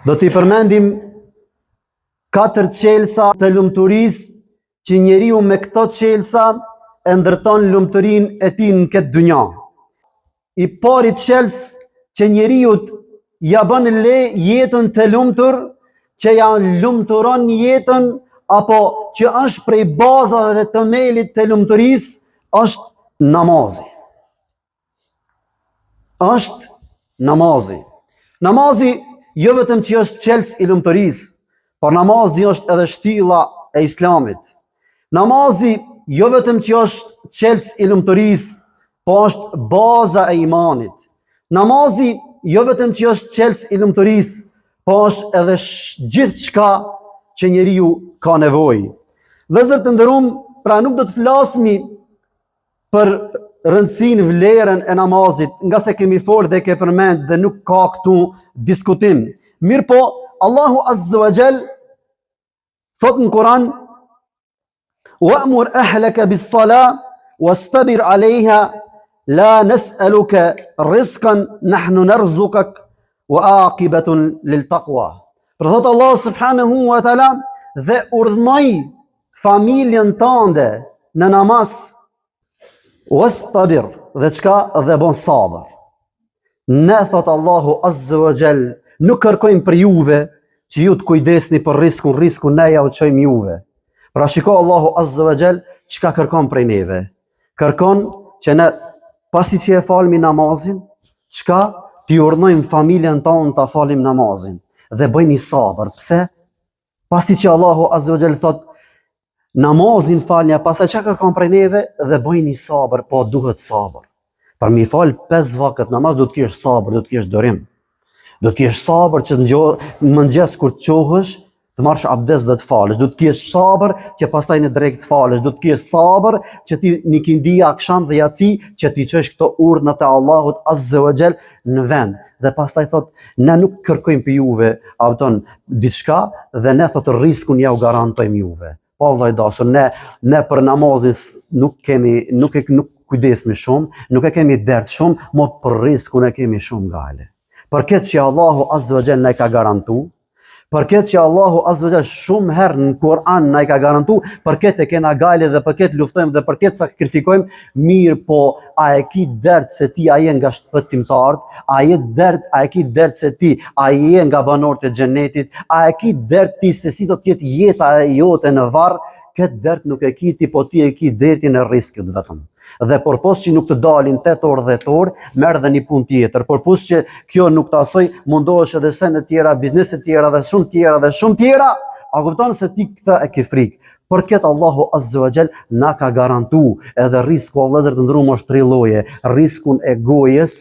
Do t'i përmendim katër çelësa të lumturisë që njeriu me këto çelësa e ndërton lumturinë e tij në këtë dynja. I pari çelës që njeriut ja bën le jetën të lumtur, që ja lumturon jetën apo që është prej bazave dhe temelit të lumturisë, është namazi. Është namazi. Namazi jo vetëm që është çelës i lumturisë, por namazi është edhe shtylla e islamit. Namazi jo vetëm që është çelës i lumturisë, po është baza e imanit. Namazi jo vetëm që është çelës i lumturisë, po është edhe gjithçka që njeriu ka nevojë. Vëllezër të nderum, pra nuk do të flasmi për rëndësinë vlerën e namazit, ngase kemi folë dhe ke përmend dhe nuk ka këtu diskutim. Mirëpo, Allahu Azza wa Jall thotë në Kur'an Wa'mur ahlaka bis-sala wastabir 'alayha la nas'aluka rizqan nahnu narzuquk wa aqibatu lil-taqwa. Pra thotë Allahu subhanahu wa taala dhe urdhnoje familjen tënde në namaz wastabir dhe çka dhe bon sabër. Ne thot Allahu Azza wa Jall nuk kërkojmë prej juve që ju të kujdesni për riskun, riskun ne jau çojmë juve. Pra shiko Allahu Azza wa Jall çka kërkon prej neve. Kërkon që ne pasi që e falmi namazin, çka t'i urdhnojmë familjen tonë ta falim namazin dhe bëjni sabër. Pse? Pasi që Allahu Azza wa Jall thot namazin falni, pastaj çka kërkon prej neve dhe bëjni sabër, po duhet sabër. Për mi fal pesë vakët namaz do të kesh sabër, do të kesh durim. Do të kesh sabër që të në mëngjes kur të çohesh, të marrësh abdes dhe të falësh. Do të kesh sabër që pastaj në drekë të falësh. Do të kesh sabër që ti në ikindi aksham dhe jaci që t'i çosh këto urdhna të Allahut Azza wa Jall në vend. Dhe pastaj thot, ne nuk kërkojmë prej juve, a kupton, diçka dhe ne thot riskun jau garantojmë juve. Po vëlla i dashur, ne ne për namazin nuk kemi nuk e nuk kujdesmi shumë, nuk e kemi dert shumë, mo për riskun e kemi shumë gajle. Për këtë që Allahu Azza wa Jall na e ka garantu, Për këtë që Allahu Azza wa Jall shumë herë në Kur'an na i ka garantu, për këtë e kena gajle dhe për këtë luftojmë dhe për këtë sakrifikojmë, mirëpo a e ki dert se ti a je nga shpëtimtarët, a je dert, a e ki dert se ti a je nga banorët e xhenetit, a e ki dert ti se si do të jetë jeta e jote në varr, këtë dert nuk e ki ti, po ti e ki dertin e riskut vetëm. Dhe përpos që nuk të dalin 8 orë, 10 orë, merr dhe një punë tjetër. Përpos që kjo nuk ta soj, mundohesh edhe sene tjera, biznese tjera dhe shumë tjera dhe shumë tjera, a kupton se ti këtë e ke frikë. Për këtë Allahu Azza wa Jall na ka garantu edhe risku o vëllezër të nderuam është tri lloje, riskun e gojës,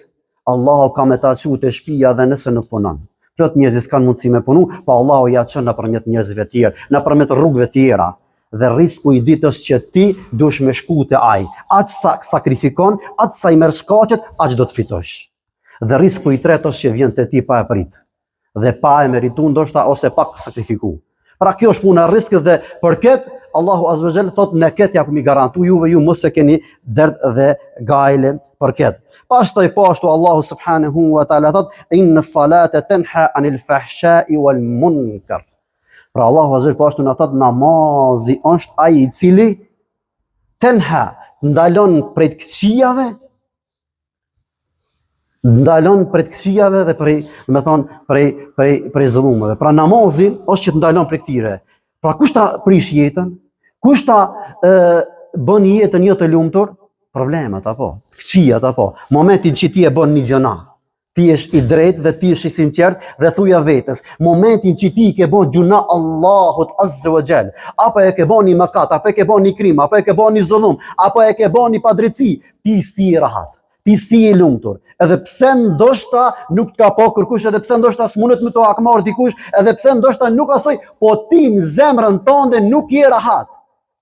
Allahu ka me ta çu te shpia dhe nëse nuk punon. Plot njerëz s'kanë mundësi me punu, po Allahu ja çon nëpërmjet njerëzve tjerë, nëpërmjet rrugëve tjera. Dhe risku i dytë është që ti duhesh me shku te ai. Aq sa sakrifikon, aq sa i merr shkaqet, aq do të fitosh. Dhe risku i tretë është që vjen te ti pa e prit. dhe pa e meritu ndoshta ose pak sakrifiku. Pra kjo është puna e riskut dhe për këtë Allahu Azza wa Jall thot ne këtë ja kemi garantu juve ju mos e keni dert dhe gajle për këtë. Pastaj po ashtu Allahu subhanahu wa taala thot inna salata tanha anil fahsha'i wal munkar. Pra Allahu Azza wa Jall po ashtu na thot namazi është ai i cili tenha ndalon prej të këqijave ndalon prej të këqijave dhe prej, domethonë, prej prej prej zullumeve. Pra namazi është që të ndalon prej këtyre. Pra kush ta prish jetën? Kush ta e, bën jetën jo të lumtur? Problemet apo, të këqijat apo. Momentin që ti e bën një gjynah, ti je i drejtë dhe ti je i sinqert dhe thuja vetes, momentin që ti ke bën gjynah Allahut Azza wa Jall, apo e ke bën një mëkat, apo e ke bën një krim, apo e ke bën një zullum, apo e ke bën një padrejtësi, ti s'je i rahat. Ti s'je i lumtur, edhe pse ndoshta nuk të ka pa kërkush, edhe pse ndoshta s'mundet me të hakmarr dikush, edhe pse ndoshta nuk asoj, po ti në zemrën tënde nuk je rahat.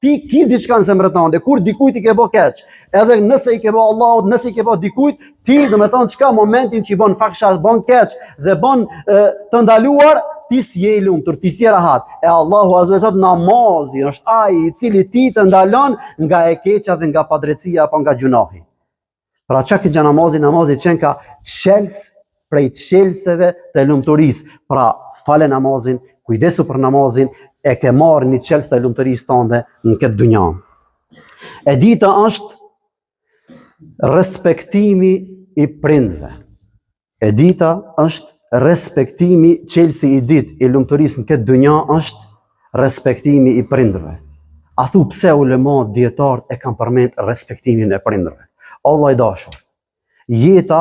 Ti ki diçka në zemrën tënde, kur dikujt i ke bë keq, edhe nëse i ke bë Allahut, nëse i ke bë dikujt, ti domethonë çka momentin që i bën fahsha, bën keq dhe bën e, të ndaluar, ti s'je i lumtur, ti s'je rahat. E Allahu azza wa jall namazi është ai i cili ti të ndalon nga e keqja dhe nga padrejtësia apo nga gjynahi. Pra çka kjo namazi, namazi qenka çelës prej çelëseve të lumturisë. Pra, fale namazin, kujdesu për namazin, e ke marrë një çelës të lumturisë tande në këtë dunja. E dyta është respektimi i prindve. E dyta është respektimi, çelësi i dytë i lumturisë në këtë dunja është respektimi i prindërve. A thu pse ulemat dijetarët e kanë përmend respektimin e prindërve? O vlla i dashur, jeta,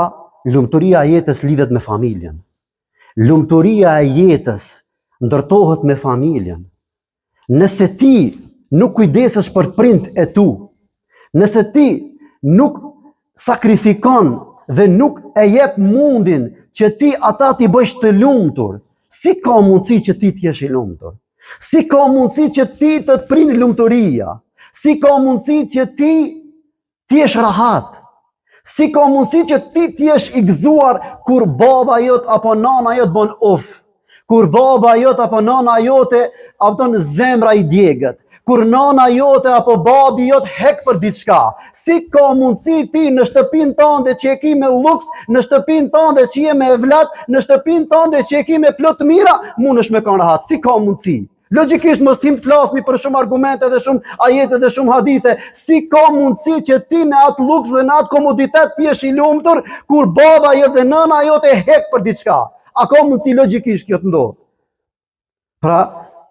lumturia e jetës lidhet me familjen. Lumturia e jetës ndërtohet me familjen. Nëse ti nuk kujdesesh për prindt e tu, nëse ti nuk sakrifikon dhe nuk e jep mundin që ti ata t'i bëjsh të lumtur, si ka mundësi që ti të jesh i lumtur? Si ka mundësi që ti të të prinë lumturia? Si ka mundësi që ti Të jesh rahat. Si ka mundësi që ti të jesh i gëzuar kur baba jot apo nana jot bën uf? Kur baba jot apo nana jote apo zemra i djeget? Kur nana jote apo babi jot hek për diçka? Si ka mundësi ti në shtëpinë tënde që e ki me luks, në shtëpinë tënde që je me evlat, në shtëpinë tënde që e ki me plot mira, mundesh me kanë rahat? Si ka mundësi? Logjikisht mos t'him të flasmi për shumë argumente dhe shumë ajete dhe shumë hadithe, si ka mundësi që ti në atë luks dhe në atë komoditet të jesh i lumtur kur baba jot dhe nëna jote hek për diçka? A ka mundësi logjikisht kjo të ndodhë? Pra,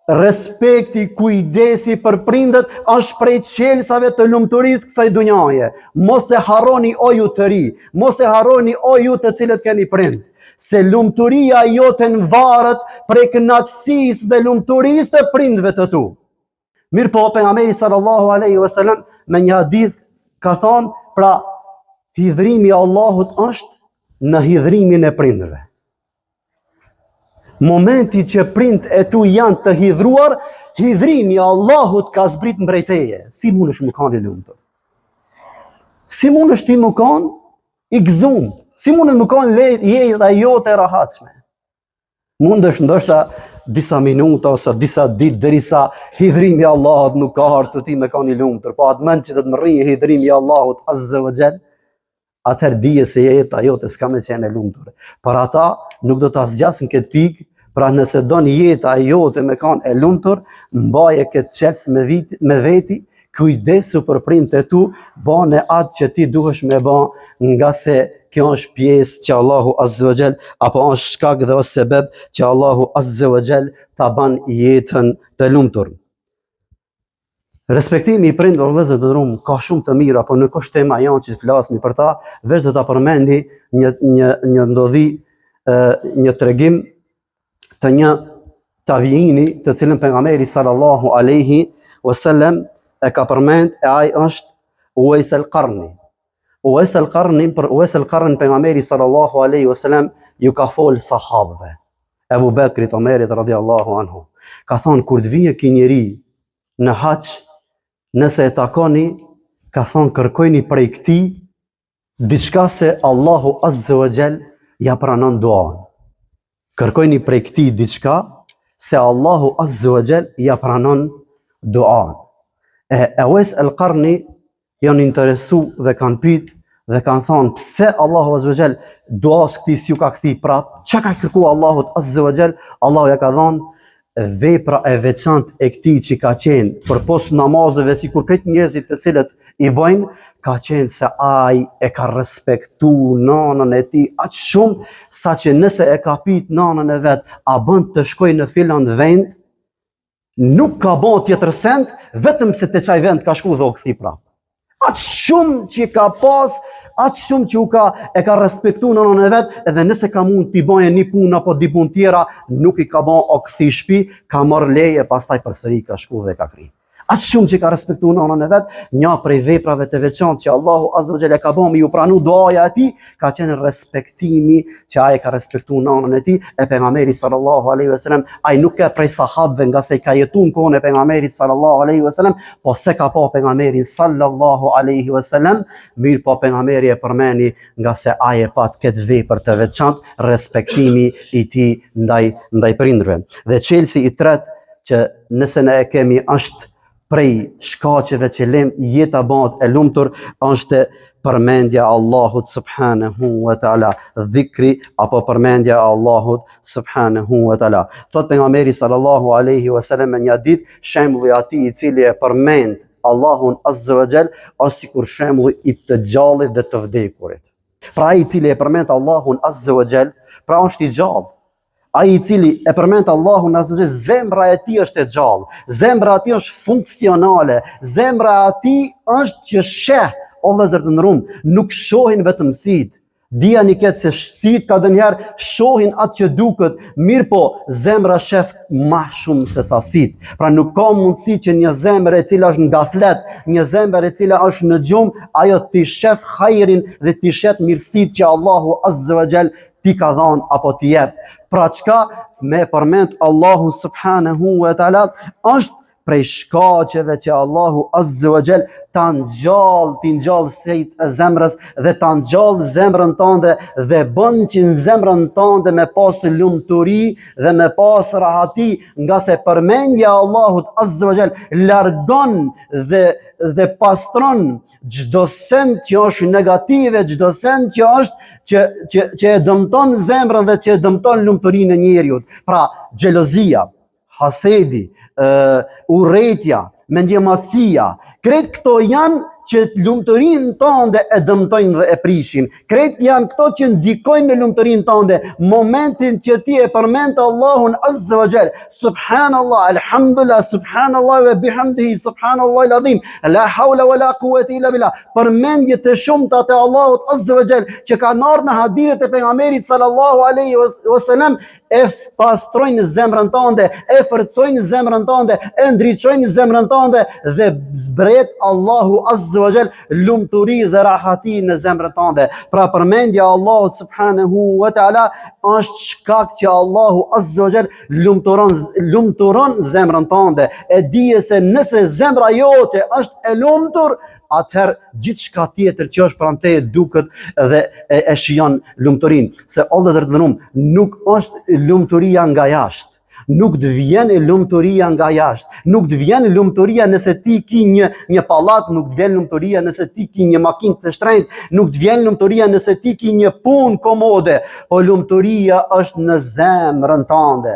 respekti, kujdesi për prindët është prej çelësave të lumturisë kësaj dunjaje. Mos e harroni o ju të ri, mos e harroni o ju të cilët keni prind. se lumturia jote nvaret prej kënaqësisë dhe lumturisë të prindve të tu. Mirëpo, pejgamberi sallallahu aleyhi wasallam me një hadith ka thonë, pra, hidhrimi i Allahut është në hidhrimin e prindve. Momenti që prindt e tu janë të hidhruar, hidhrimi i Allahut ka zbrit mbrej teje. Si mundesh me kanë i lumtur? Si mundesh ti me kanë I gëzum, si mundet me kanë jeta jote e rahatshme? Mundesh ndoshta disa minuta ose disa ditë derisa hidhrimi i Allahut nuk ka ardhë te ti me kanë i lumtur, po atë moment që do të mrrijë hidhrimi i Allahut azze ve xhel, atëherë dije se jeta jote s'ka me qenë e lumtur. Por ata nuk do ta zgjas në këtë pikë, pra nëse don jeta e jote me kanë e lumtur, mbaje këtë çelës me, vit, me veti, Kujdesu për prindët e tu, bane atë që ti duhesh me ba, ngase kjo është pjesë që Allahu Azze ve Xhel, apo është shkak dhe është sebeb që Allahu Azze ve Xhel ta ban jetën të lumtur. Respektimi i prindërve vëllezër të nderum ka shumë të mira, por nuk është tema jonë që të flasmi për ta, veç do ta përmendi një një një ndodhi një tregim të një tabiini të cilën pejgamberi sallallahu alaihi wasallam e ka përmend e ai është Uwais al-Qarni. Uwais al-Qarni për Uwais al-Qarni pejgamberi sallallahu alaihi wasallam ju ka fol sahabëve. Ebu Bekrit, Omerit radiallahu anhu. Ka thonë kur të vijë ky njeri në haxh, nëse e takoni, ka thonë kërkojni prej këtij Diçka se Allahu Azze wa Xhel ja pranon duan. Kërkojni prej këtij diçka se Allahu Azze wa Xhel ja pranon duan. E Uejs El Karni janë interesu dhe kanë pyet dhe kanë thonë pse Allahu Azze wa Xhel duas këtij s'ju ka kthy prap? Çka ka kërku Allahut Azze wa Xhel? Allahu ja ka dhonë vepra e veçantë e këtij që ka qenë, përpos namazeve, sikur krejt njerëzit të cilët i bëjnë, ka qenë se ai e ka respektu nanën e tij aq shumë, saqë nëse e ka pyt nanën e vet, a bën të shkoj në filan vend, nuk ka bo tjetër send, vetëm se te qaj vend ka shku dhe u kthy prapë. Aq shumë që ka pas, aq shumë që u ka e ka respektu nënën e vet, edhe nëse ka mund t'i bëjë një punë apo dy punë tjera, nuk i ka bë o kthy n'shpi, ka marrë leje, pastaj përsëri ka shku dhe ka kry. Aq shumë që ka respektu nënën e vet, një prej veprave të veçantë që Allahu Azza wa Jalla ka bë me ju pranu duaja e tij, ka qenë respektimi që ai e ka respektu nënën e tij, e pejgamberi sallallahu alaihi wasallam, ai nuk ke prej sahabëve ngase ka jetu në kohën e pejgamberit sallallahu alaihi wasallam, po s'e ka pa pejgamberin sallallahu alaihi wasallam, mirëpo pejgamberi e përmeni ngase ai e pat këtë vepër të veçantë, respektimi i tij ndaj ndaj prindërve. Dhe çelësi i tretë që nëse ne e kemi është. Prej shkaqeve që lem jeta bëhet e lumtur është përmendja e Allahut subhanahu wa taala, dhikri apo përmendja e Allahut subhanahu wa taala. Thot pejgamberi sallallahu alaihi wasallam në një hadith, shembulli i atij i cili e përmend Allahun azza wa jall është sikur shembulli i të gjallit dhe të vdekurit. Pra ai i cili e përmend Allahun azza wa jall, pra është i gjallë. Ai i cili e përmend Allahun azza wa jall, zemra e tij është e gjallë, zemra e tij është funksionale, zemra e tij është që sheh, o vëllezër të nderum, nuk shohin vetëm sytë. Dijeni këtë se sytë kadonjëherë shohin atë që duket, mirëpo zemra shef ma shumë se sa sytë. Pra nuk ka mundësi që një zemër e cila është në gaflet, një zemër e cila është në gjumë, ajo t'i shef hajrin dhe t'i shef mirësitë që Allahu azza wa jall t'i ka dhanë apo t'i jep. Pra çka me përmend Allahu subhanahu wa taala është prej shkaqeve që Allahu azza wa jall ta ngjall, t'i ngjall sejt e zemrës dhe ta ngjall zemrën tënde dhe bën që në zemrën tënde me pas lumturi dhe me pas rahati, ngase përmendja e Allahut azza wa jall largon dhe dhe pastron çdo send që është negative, çdo send që është që që që e dëmton zemrën dhe që e dëmton lumturinë e njeriut. Pra, xhelozia, hasedi, ë urrejtja, mendjemadhësia, krejt këto janë që lumturinë tënde e dëmtojnë dhe e prishin. Krejt janë këto që ndikojnë në lumturinë tënde. Momentin që ti e përmend Allahun Azza wa Jall, subhanallah, alhamdulillah, subhanallah wa bihamdihi, subhanallah al-azim, la hawla wa la quwwata illa billah. Përmendje të shumta të Allahut Azza wa Jall që kanë ardhur në hadithet e pejgamberit sallallahu alaihi wasallam e pastrojnë zemrën tënde, e forcojnë zemrën tënde, e ndriçojnë zemrën tënde dhe zbret Allahu Azza wa Jall lumturi dhe rahati në zemrën tënde. Pra përmendja e Allahut subhanahu wa taala është shkak që Allahu Azza wa Jall lumturon lumturon zemrën tënde. E dije se nëse zemra jote është e lumtur, atëherë gjithçka tjetër që është pranë teje duket dhe e, e shijon lumturinë. Se o vëllezër të nderum, nuk është lumturia nga jashtë. Nuk të vjen lumturia nga jashtë. Nuk të vjen lumturia nëse ti ki një një pallat, nuk të vjen lumturia nëse ti ki një makinë të shtrenjtë, nuk të vjen lumturia nëse ti ki një punë komode, po lumturia është në zemrën tënde.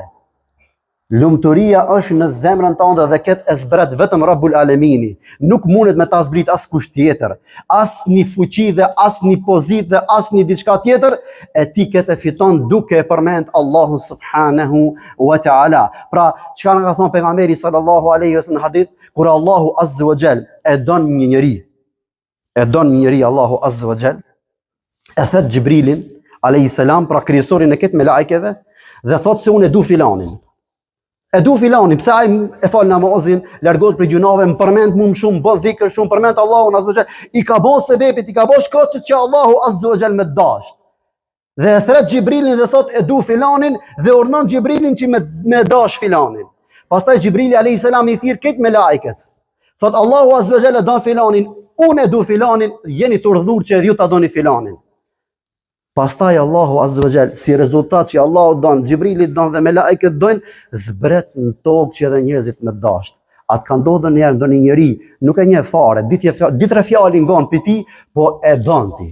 Lumturia është në zemrën tënde dhe këtë e zbret vetëm Rabbul Alemini. Nuk mundet me ta zbrit askush tjetër, asnjë fuqi dhe asnjë pozitë dhe asnjë diçka tjetër, e ti këtë e fiton duke e përmend Allahu subhanahu wa taala. Pra, çka na ka thonë pejgamberi sallallahu alaihi wasallam në hadith, kur Allahu azza wa jall e don një njeri, e don një njeri Allahu azza wa jall, e thërret Xhibrilin alayhi salam, pra kryesorin e krejt melaikeve dhe thotë se unë e du filanin. E du filanin, pse ai e fal namazin, largohet prej gjynaheve, më përmend mu më shumë, bën dhikr shumë, përmend Allahun azza wa jall, i ka bo sebepet, i ka bo shkaqet që Allahu azza wa jall me dasht. Dhe e thërret Xhibrilin dhe thot e du filanin dhe urdhnon Xhibrilin që me, me dash filanin. Pastaj Xhibrili a.s. i thirr krejt melaiket. Thot Allahu azza wa jall e don filanin, unë e du filanin, jeni të urdhnuar që edhe ju ta doni filanin. Pastaj Allahu azza wa jall si rezultat që Allahu don, Xhibrili don dhe melaiket dojnë, zbret në tokë që edhe njerëzit me dasht. A të ka ndodhur ndonjëherë ndonjë njeri, nuk e njeh fare, dy dy tre fjalë ngon pi tij, po e don ti.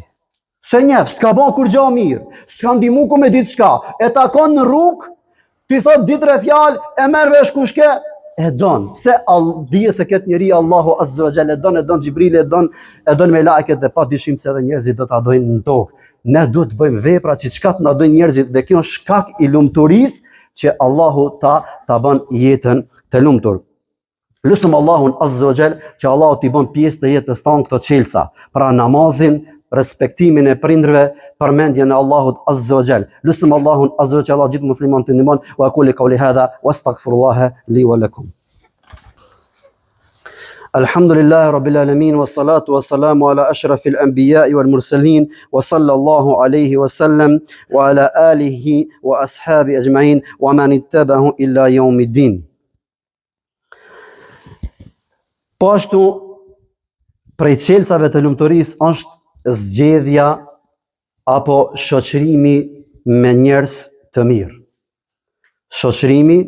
S'e njeh, s'të ka bo kurgjo mirë, s'të ka ndihmu ku me diçka, e takon në rrugë, t'i thot dy tre fjalë, e merr vesh kush ke, e don. Se al, dije se këtë njeri Allahu Azza wa Jall e don, e don Xhibrili, e don, e don melaiket dhe pa dyshim se edhe njerëzit do ta dojnë në tokë. Ne duhet të bëjmë vepra që çka të na dojnë njerëzit dhe kjo është shkak i lumturisë që Allahu ta ta bën jetën të lumtur. Lusim Allahun Azza wa Jall që Allahu t'i bën pjesë të jetës tonë këto çelësa, pra namazin, respektimin e prindërve, përmendjen e Allahut Azza wa Jall. Lusim Allahun Azza wa Jall që Allahu gjithë muslimanët t'i ndihmon wa aqulu qawli hadha wa astaghfirullah li wa lakum. Alhamdulillah Rabbil Alamin wa salatu wa salamu ala ashrafil anbiya wal mursalin wa sallallahu alayhi wa sallam wa ala alihi wa ashabi ajma'in wa man ittabahu ila yawmiddin. Po ashtu, prej çelësave të lumturisë është zgjedhja apo shoqërimi me njerëz të mirë. Shoqërimi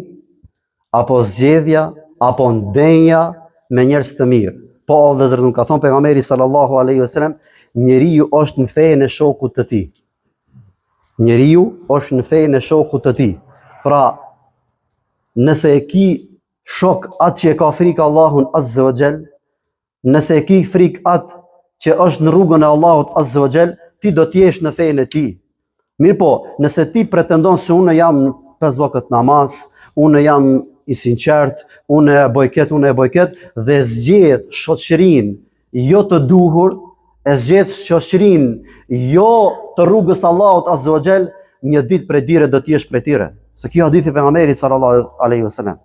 apo zgjedhja apo ndenja me njerëz të mirë. Po o vëllezër, nuk ka thonë pejgamberi sallallahu alaihi wasallam, njeriu është në fenë e shokut të tij. Njeriu është në fenë e shokut të tij. Pra, nëse e ki shok atë që e ka frikë Allahun azza wa jall, Nëse e ki frikë atë që është në rrugën e Allahut Azza wa Jall, ti do të jesh në fenë e tij. Mirëpo, nëse ti pretendon se unë jam pesë vakët namaz, unë jam i sinqert, unë e bëj këtë, unë e bëj këtë, dhe zgjedh shoqërinë jo të duhur, e zgjedh shoqërinë jo të rrugës Allahut Azza wa Jall, një ditë prej dite do të jesh prej tyre. Se kjo hadithi i pejgamberit sallallahu alaihi wasallam.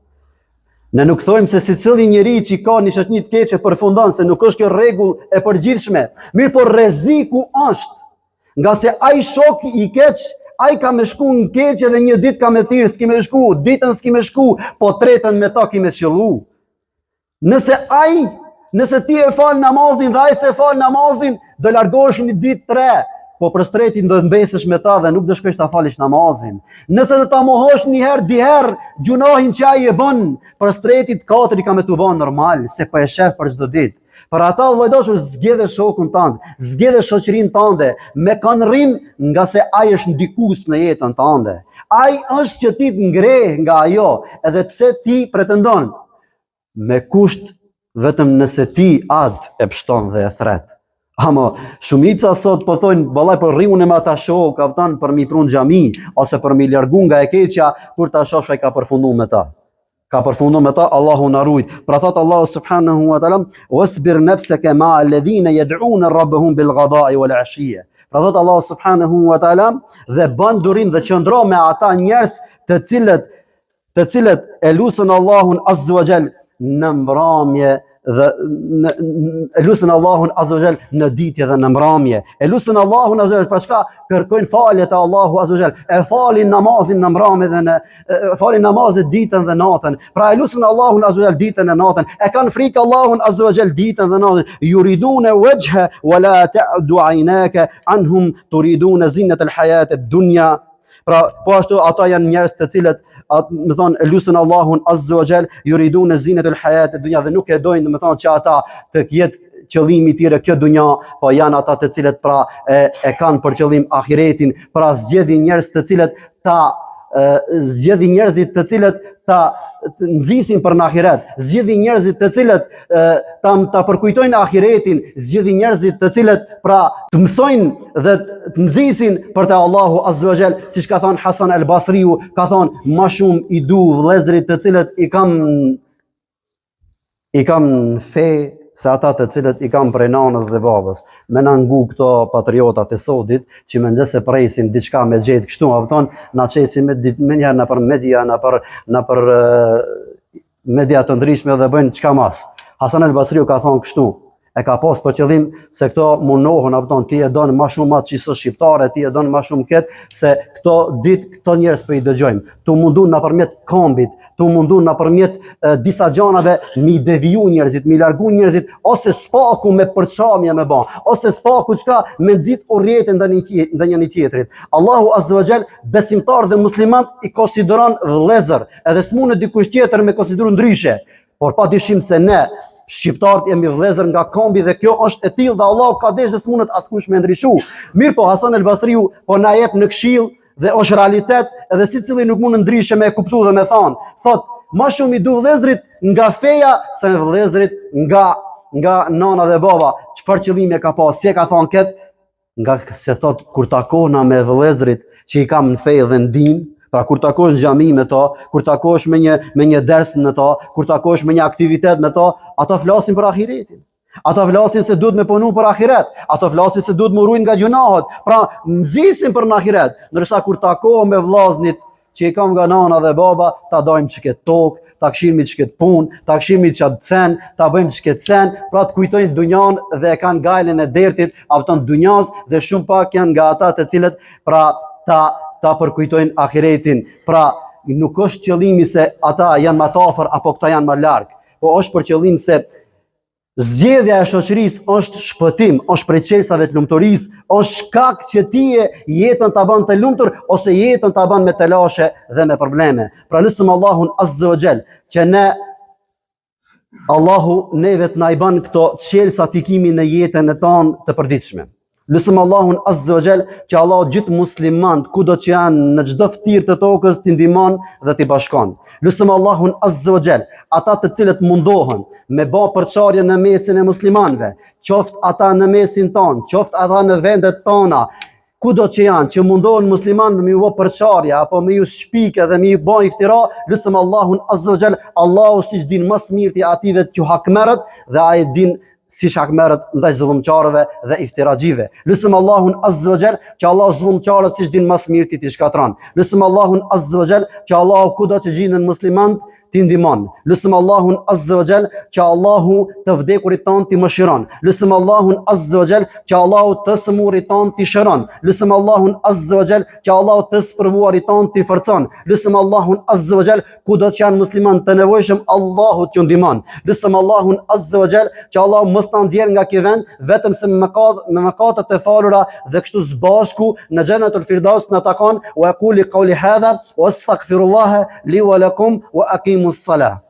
Ne nuk thojmë se secili njeri që ka një shoqni të keqe përfundon se nuk është kjo rregull e përgjithshme. Mirëpo rreziku është ngase ai shok i keq, ai ka me shku në keqe dhe një ditë ka me thirr, s'ki me shku, dytën s'ki me shku, po tretën me ta ki me qëllu. Nëse ai, nëse ti e fal namazin dhe ai s'e fal namazin, do largohesh një ditë tre, po për s'treti do të mbesësh me ta dhe nuk do shkosh ta falish namazin. Nëse do ta mohosh një herë, dy herë gjunahin që ai e bën, për s'treti të katëri ka me t'u bën normal, se po e shef për çdo ditë. Për ata vëlla i dashur zgjedhe shokun tënd, zgjedhe shoqërinë tënde, me kan rrin ngase ai është ndikues në jetën tënde. Ai është që ti të ngreh nga ajo, edhe pse ti pretendon Me kusht vetëm nëse ti atë e pshton dhe e thret. Ama shumica sot po thonë, vallai po rri unë me ata shokë, a kupton për m'i pru në xhami ose për m'i largu nga e keqja, kur ta shohsh ai ka përfundu me ta. Ka përfundu me ta, Allahu na rujt. Pra thot Allahu subhanahu wa taala, "Wasbir nafsaka ma'a alladhina yad'una rabbahum bil ghada'i wal 'ashiyya." Pra thot Allahu subhanahu wa taala, dhe bën durim dhe qëndro me ata njerëz të cilët të cilët e lusën Allahun Azza wa Jall në mbrëmje dhe në, e lusën Allahun Azza wa Jall në ditë dhe në mbrëmje. E lusën Allahun Azza wa Jall, pra çka kërkojnë falje te Allahu Azza wa Jall. E falin namazin në mbrëmje dhe në e falin namazin ditën dhe natën. Pra e lusën Allahun Azza wa Jall ditën e natën. E kanë frikë Allahun Azza wa Jall ditën dhe natën. Yuriduna wajha wa la ta'du 'aynaka anhum turiduna zinat al-hayat ad-dunya. Pra, po ashtu ata janë njerëz të cilët atë, me thonë, e lusën Allahun Azza wa Jall, yuridun zinat al-hayat ad-dunya dhe nuk e dojnë, me thonë, që ata të jetë qëllimi i tyre kjo dunja, po janë ata të cilët pra e, e kanë për qëllim ahiretin, pra zgjedhin njerëz të cilët ta zgjedhin njerëzit të cilët ta nxisin për në ahiret, zgjedhin njerëzit të cilët ta ta përkujtojnë ahiretin, zgjedhin njerëzit të cilët pra të mësojnë dhe të nxisin për te Allahu Azza wa Jall, siç ka thënë Hasan el Basriu, ka thënë ma shumë i du vëllezërit të cilët i kam i kam në fe se ata të cilët i kam prej nanës dhe babës. Me na ngu këto patriotat e sodit, që mezi se presin diçka me gjetë kështu, a kupton, na qesin me, menjëherë nëpër media, nëpër, nëpër media të ndryshme dhe bëjnë çka mas. Hasan el Basriu ka thonë kështu, e ka pas për qëllim se këto mundohen, a kupton, ti e don ma shumë atë që s'është shqiptare, ti e don ma shumë këtë, se këto ditë këto njerëz po i dëgjojmë, tu mundu nëpërmjet kombit, tu mundu nëpërmjet e, disa gjanave mi deviju njerëzit, mi largu njerëzit, ose s'paku me përçamje me ba, ose s'paku çka me nxit urrejtjen ndaj një ndaj njëri tjetrit. Allahu Azza wa Jall besimtar dhe musliman i konsideron vëllezër, edhe s'mundet dikush tjetër me konsideru ndryshe. Por pa dyshim se ne, shqiptarët jemi vëllezër nga kombi dhe kjo është e tillë dhe Allahu ka dashtë dhe s'mundet askush me ndryshu. Mirëpo Hasan el Basriu po na jep në këshill dhe është realitet edhe secili nuk mund ndryshe me e kuptu dhe me thanë. Thot, ma shumë i du vëllezërit nga feja se vëllezërit nga nga nana dhe baba. Çfarë qëllimi e ka pas? Si e ka thanë kët? Ngase thot kur takohna me vëllezërit që i kam në fe dhe në din, pra kur takohesh në xhami me to, kur takohesh me një me një ders me to, kur takohesh me një aktivitet me to, ato flasin për ahiretin. Ato flasin se duhet me punu për ahiret, ato flasin se duhet m'u rujt nga gjynahet, pra nxisin për në ahiret, ndërsa kur takohem me vllaznit që i kam nga nana dhe baba, ta dajmë qëkëtë tokë, ta kshyrmi qëkëtë punë, ta kshyrmi qatë sen, ta bëjmë qëkëtë sen, pra të kujtojnë dunjan dhe e kanë gajlen e dertit, a kupton dunjas dhe shumë pak janë nga ata të cilët pra ta, ta përkujtojnë ahiretin. Pra nuk është qëllimi se ata janë ma të afër apo këta janë ma larg, po është për qëllim se Zgjedhja e shoqërisë është shpëtim, është prej çelësave të lumturisë, është shkak që ti jetën ta bën të lumtur ose jetën ta bën me telashe dhe me probleme. Pra lusim Allahun Azza wa Jall që ne. Allahu neve të na i bën këto çelësa t'i kimi në jetën e tonë të përditshme. Lusim Allahun Azza wa Jall që Allahu gjithë muslimanët kudo që janë në çdo ftyrë të tokës t'i ndihmon dhe t'i bashkon. Lusim Allahun Azza wa Jall, ata të cilët mundohen me ba përçarje në mesin e muslimanëve, qoftë ata në mesin tonë, qoftë ata në vendet tona, kudo që janë, që mundohen muslimanëve me ju bë përçarje apo me ju shpik edhe me ju bë iftira, lusim Allahun Azza wa Jall, Allahu siç din më së mirti atyve t'ju hakmerret dhe ai din siç hakmerret ndaj zullumqarëve dhe iftiraxhive. Lusim Allahun Azza wa Jall që Allahu zullumqarët siç din më së mirti t'i shkatërron. Lusim Allahun Azza wa Jall që Allahu kudo që gjinden muslimanët t'i ndihmon. Lusim Allahun Azza wa Jall që Allahu të vdekurit tonë t'i mëshiron. Lusim Allahun Azza wa Jall që Allahu të sëmurit tonë t'i shëron. Lusim Allahun Azza wa Jall që Allahu të sprovuarit tonë t'i forcon. Lusim Allahun Azza wa Jall Kudo që janë musliman të nevojshëm, Allahu t'ju ndihmon. Lusim Allahun Azza wa Jall që Allahu mos na nxjerr nga ky vend vetëm se me mëkat, me mëkate të falura dhe kështu së bashku në Xhenetul Firdaus na takon wa aqulu qawli hadha wa astaghfirullah li wa lakum wa aqimus salah.